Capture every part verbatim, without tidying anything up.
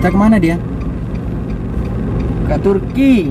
Kita kemana dia? Ke Turki.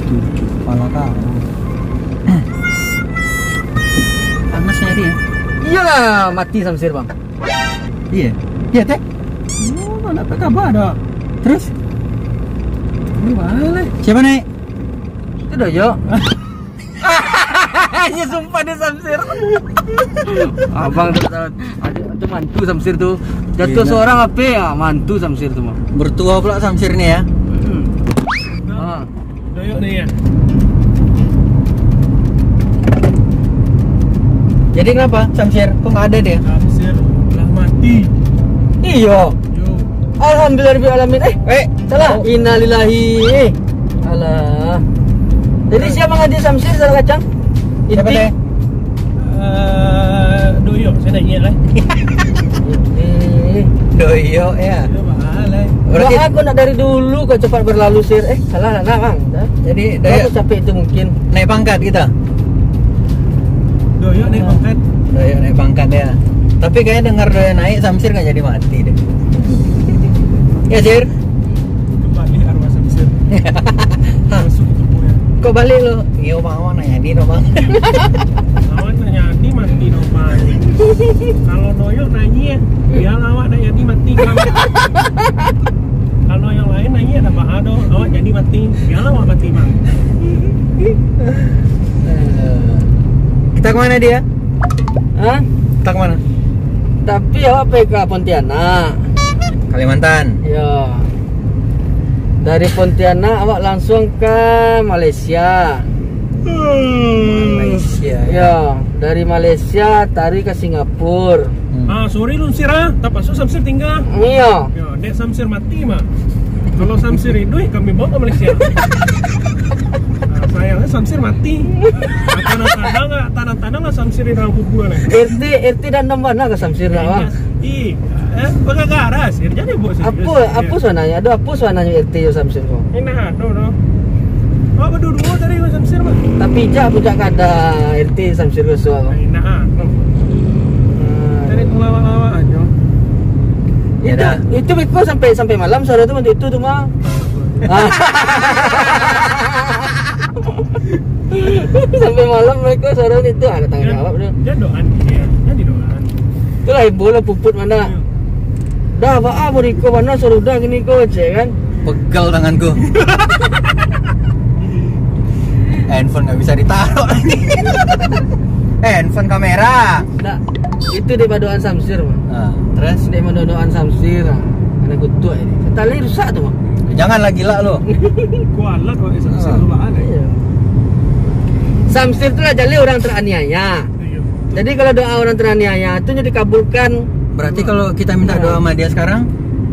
Tujuh kepala kau. Panas nyari ya? Iyalah, mati Samsir, Bang. Iya. Iya, Teh? Oh, nak tak kabar dah. Terus? Ini mana? Siapa naik? Itu Doyok. Ya, sumpah dia Samsir. Abang tu tahu. Ada tu mantu Samsir tu. Jatuh Iya. seorang apa ya? Mantu Samsir tu mah. Bertuah pula Samsir ni ya. Hmm. Ah. Doyok ni ya. Jadi kenapa Samsir? Kok nggak ada dia? Samsir lah mati. Iyo. Yo. Alhamdulillah alamin. Eh, Eh, salah. Oh. Innalillahi. Eh. Alah. Jadi siapa ngaji Samsir salah kacang? Siapa Inti? Teh? Eh, Doyok, saya nak ingat lah. Inti. Doyok ya. Dia mahal lah. Berarti Wah, aku nak dari dulu kau cepat berlalu, Sir. Eh, salah nak, Bang. Dah. Jadi, Kau Doyok tu capek tu mungkin. naik pangkat kita? Doyok naik pangkat. Doyok naik pangkat ya. Tapi kayaknya dengar Doyok naik, Samsir nggak jadi mati deh. Ya, Sir? Kembali arwah Samsir. Masuk ke tubuhnya. Kok balik lo? Iyo, Bang, awak nak jadi no, Bang. Awak nak jadi mati no, Bang. Kalau Doyok nanyia, biar awak nak jadi mati, Bang. Kalau yang lain nanyia, tak apa do. Awak jadi mati, biarlah awak mati, Bang. Eh, kita kemana dia? Hah? Kita kemana? Tapi awak pergi ke Pontianak. Kalimantan. Ya. Dari Pontianak awak langsung ke Malaysia. Malaysia. Ya, dari Malaysia tarik ke Singapura. Hmm. Ah, sorry lun Sir ah, tapakso Samsir tinggal. Iya. Ya, dek Samsir mati mah. Kalau Samsir hidup, kami bawa ke Malaysia. Ah, sayangnya Samsir mati. Ah, tanah-tanah nggak, tanah-tanah nggak Samsir di dalam kubur nih. R T, R T dan enam mana ke Samsir lah, Bang? Ih, eh, bagagara, Sir. Jadi buat serius, Apa, Sir. apa suananyo? Aduh, apa suananyo R T yo Samsir ko? Ini nah, aduh, aduh. Awak berdua tadi sama Samsir, Bang? Tapi jak, aku jak kada R T Samsir ko suah ko. Ini nah, aduh. Hmm. Cari pelawak-lawak aja. Ya Itu, dah. itu beko sampai, sampai malam suara tu macam itu tu mah. Ah. Sampai malam mereka suara itu, ah, ada tanggung jawab tu. Jangan doa ni, ya. Jangan didoa. Itulah heboh lah puput mana. Iya. Dah, apa, ah, Boriko mana suruh dah gini ko, cek kan? Pegal tanganku. Handphone nggak bisa ditaruh lagi. Eh, handphone kamera. Ndak, itu dek badoaan Samsir, Bang. Ah, terus? Dek badoaan Samsir, ah. Kena kutuk ini. Tali rusak tu, Bang. Janganlah gila lo. Kualat pakai Samsir Ah. tu, Bang, eh. Iya. Samsir tu lah jadi orang teraniaya. Iya. Jadi kalau doa orang teraniaya tu dikabulkan. Berarti kalau kita minta doa sama dia sekarang,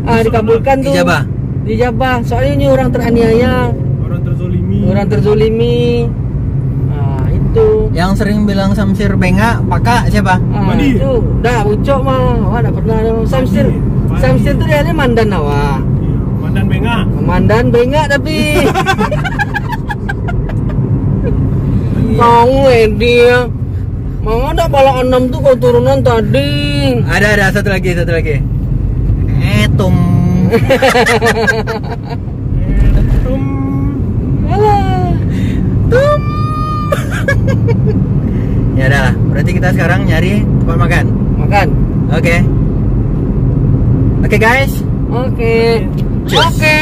Ah, dikabulkan tu. Ijabah. Dijabah. Soalnya ini orang teraniaya. Orang terzolimi. Orang terzolimi. Ah, itu. Yang sering bilang Samsir bengak, pakak siapa? Ah, Badi. Itu. Dah, Ucok mah. Wah, dah pernah tu. Samsir. Badi. Samsir tu dia ni mandan awak. Iya, mandan bengak. Mandan bengak tapi. Tahu eh dia. Manga dak pala anam tu kau turunan tadi? Ada, ada. Satu lagi, satu lagi. Eh, tum. Eh, tum. Alah. Tum. Ya udah lah. Berarti kita sekarang nyari tempat makan. Makan. Oke. Oke, guys. Oke. Cheers. Oke.